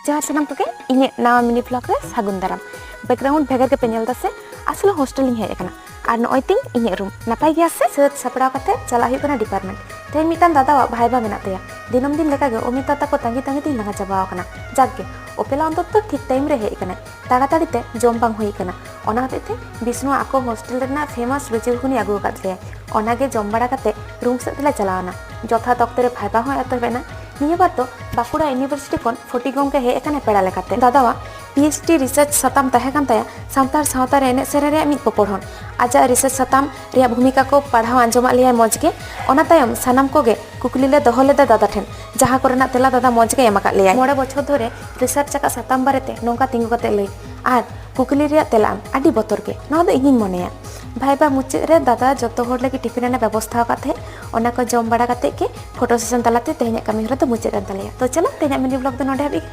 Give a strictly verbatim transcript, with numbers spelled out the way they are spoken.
ᱡᱚᱦᱟᱨ ᱥᱟᱱᱟᱢ ᱠᱚᱜᱮ, ᱤᱧᱟᱹᱜ ᱱᱟᱣᱟ ᱢᱤᱱᱤ ᱵᱞᱚᱜ ᱨᱮ ᱥᱟᱹᱜᱩᱱ ᱫᱟᱨᱟᱢ᱾ ᱵᱮᱠᱜᱨᱟᱣᱩᱱᱰ ᱵᱷᱮᱜᱟᱨ ᱜᱮᱯᱮ ᱧᱮᱞ ᱫᱟ ᱥᱮ? ᱟᱥᱚᱞ ᱦᱳᱥᱴᱮᱞ ᱤᱧ ᱦᱮᱡ ᱟᱠᱟᱱᱟ᱾ ᱟᱨ ᱱᱚᱜᱼᱚᱭ ᱛᱤᱧ ᱤᱧᱟᱹᱜ ᱨᱩᱢ᱾ ᱱᱟᱯᱟᱭ ᱜᱮᱭᱟ ᱥᱮ? ᱥᱟᱹᱛ ᱥᱟᱯᱲᱟᱣ ᱠᱟᱛᱮ ᱪᱟᱞᱟᱜ ᱦᱩᱭᱩᱜ ᱠᱟᱱᱟ ᱰᱤᱯᱟᱨᱴᱢᱮᱱᱴ᱾ ᱛᱮᱦᱮᱧ ᱢᱤᱫᱴᱟᱝ ᱫᱟᱫᱟᱣᱟᱜ ᱵᱷᱟᱭᱵᱟ ᱢᱮᱱᱟᱜ ᱛᱟᱭᱟ᱾ ᱫᱤᱱᱟᱹᱢ ᱫᱤᱱ ᱞᱮᱠᱟᱜᱮ ᱚᱢᱤᱛᱟ ᱛᱟᱠᱚ ᱛᱟᱺᱜᱤ ᱛᱟᱺᱜᱤ ᱛᱤᱧ ᱞᱟᱸᱜᱟ ᱪᱟᱵᱟᱣ ᱟᱠᱟᱱᱟ᱾ ᱡᱟᱠ ᱜᱮ, ᱚᱯᱮᱞᱟ ᱚᱱᱛᱚᱛᱚ ᱴᱷᱤᱠ ᱴᱟᱭᱤᱢ ᱨᱮ ᱦᱮᱡ ᱟᱠᱟᱱᱟᱭ᱾ ᱛᱟᱲᱟᱛᱟᱲᱤ ᱛᱮ ᱡᱚᱢ ᱵᱟᱝ ᱦᱩᱭ ᱟᱠᱟᱱᱟ᱾ ᱚᱱᱟ ᱦᱚᱛᱮᱡ ᱛᱮ ᱵᱤᱥᱱᱩ ᱟᱠᱚ ᱦᱳᱥᱴᱮᱞ ᱨᱮᱱᱟᱜ ᱯᱷᱮᱢᱟᱥ ᱞᱩᱪᱤ ᱜᱷᱩᱜᱽᱱᱤ ᱟᱹᱜᱩ ᱟᱠᱟᱫ ᱞᱮᱭᱟᱭ᱾ ᱚᱱᱟᱜᱮ ᱡᱚᱢ ᱵᱟᱲᱟ ᱠᱟᱛᱮ ᱨᱩᱢ ᱥᱮᱫ ᱛᱮᱞᱮ ᱪᱟᱞᱟᱣ ᱮᱱᱟ᱾ ᱡᱚᱛᱷᱟᱛ ᱚᱠᱛᱚ ᱨᱮ ᱵᱷᱟᱭᱵᱟ ᱦᱚᱸ ᱮᱛᱚᱦᱚᱵ ᱮᱱᱟ᱾ ᱱᱤᱭᱟᱹ ᱵᱟᱨ ᱫᱚ ᱵᱟᱸᱠᱩᱲᱟ ᱤᱭᱩᱱᱤᱵᱷᱟᱨᱥᱤᱴᱤ ᱠᱷᱚᱱ ᱯᱷᱚᱴᱤ ᱜᱚᱢᱠᱮ ᱦᱮᱡ ᱟᱠᱟᱱᱟᱭ ᱯᱮᱲᱟ ᱞᱮᱠᱟᱛᱮ᱾ ᱫᱟᱫᱟᱣᱟᱜ ᱯᱤ ᱮᱭᱤᱪ ᱰᱤ ᱨᱤᱥᱟᱨᱪ ᱥᱟᱛᱟᱢ ᱛᱟᱦᱮᱸ ᱠᱟᱱ ᱛᱟᱭᱟ ᱥᱟᱱᱛᱟᱲ ᱥᱟᱶᱛᱟ ᱨᱮ ᱮᱱᱮᱡ ᱥᱮᱨᱮᱧ ᱨᱮᱭᱟᱜ ᱢᱤᱫ ᱯᱚᱯᱚᱲᱦᱚᱱ᱾ ᱟᱡᱟᱜ ᱨᱤᱥᱟᱨᱪ ᱥᱟᱛᱟᱢ ᱨᱮᱭᱟᱜ ᱵᱷᱩᱢᱤᱠᱟ ᱠᱚ ᱯᱟᱲᱦᱟᱣ ᱟᱸᱡᱚᱢᱟᱫ ᱞᱮᱭᱟᱭ ᱢᱚᱡᱽ ᱜᱮ᱾ ᱚᱱᱟ ᱛᱟᱭᱚᱢ ᱥᱟᱱᱟᱢ ᱠᱚᱜᱮ ᱠᱩᱠᱞᱤ ᱞᱮ ᱫᱚᱦᱚ ᱞᱮᱫᱟ ᱫᱟᱫᱟ ᱴᱷᱮᱱ, ᱡᱟᱦᱟᱸ ᱠᱚᱨᱮᱱᱟᱜ ᱛᱮᱞᱟ ᱫᱟᱫᱟ ᱢᱚᱡᱽ ᱜᱮ ᱮᱢ ᱟᱠᱟᱫ ᱞᱮᱭᱟᱭ᱾ ᱢᱚᱬᱮ ᱵᱚᱪᱷᱚᱨ ᱫᱷᱚᱨᱮ ᱨᱤᱥᱟᱨᱪ ᱟᱠᱟᱫ ᱥᱟᱛᱟᱢ ᱵᱟᱨᱮᱛᱮ ᱱᱚᱝᱠᱟ ᱛᱤᱸᱜᱩ ᱠᱟᱛᱮ ᱞᱟᱹᱭ ᱟᱨ ᱠᱩᱠᱞᱤ ᱨᱮᱭᱟᱜ ᱛᱮᱞᱟ ᱮᱢ ᱟᱹᱰᱤ ᱵᱚᱛᱚᱨ ᱜᱮ, ᱱᱚᱣᱟ ᱫᱚ ᱤᱧᱤᱧ ᱢᱚᱱᱮᱭᱟ᱾ ᱵᱷᱟᱭᱵᱟ ᱢᱩᱪᱟᱹᱫ ᱨᱮ ᱫᱟᱫᱟ ᱡᱚᱛᱚ ᱦᱚᱲ ᱞᱟᱹᱜᱤᱫ ᱴᱤᱯᱷᱤᱱ ᱨᱮᱱᱟᱜ ᱵᱮᱵᱚᱥᱛᱷᱟ ᱟᱠᱟᱫ ᱛᱟᱦᱮᱸᱫ, ᱚᱱᱟ ᱠᱚ ᱡᱚᱢ ᱵᱟᱲᱟ ᱠᱟᱛᱮ ᱜᱮ ᱯᱷᱳᱴᱳ ᱥᱮᱥᱚᱱ ᱛᱟᱞᱟᱛᱮ ᱛᱮᱦᱮᱧᱟᱜ ᱠᱟᱹᱢᱤ ᱦᱚᱨᱟ ᱫᱚ ᱢᱩᱪᱟᱹᱫ ᱮᱱ ᱛᱟᱞᱮᱭᱟ᱾ ᱛᱚ ᱪᱚᱞᱚ, ᱛᱮᱦᱮᱧᱟᱜ ᱢᱤᱱᱤ ᱵᱞᱚᱜ ᱫᱚ ᱱᱚᱰᱮ ᱦᱟᱹᱵᱤᱡ ᱜᱮ᱾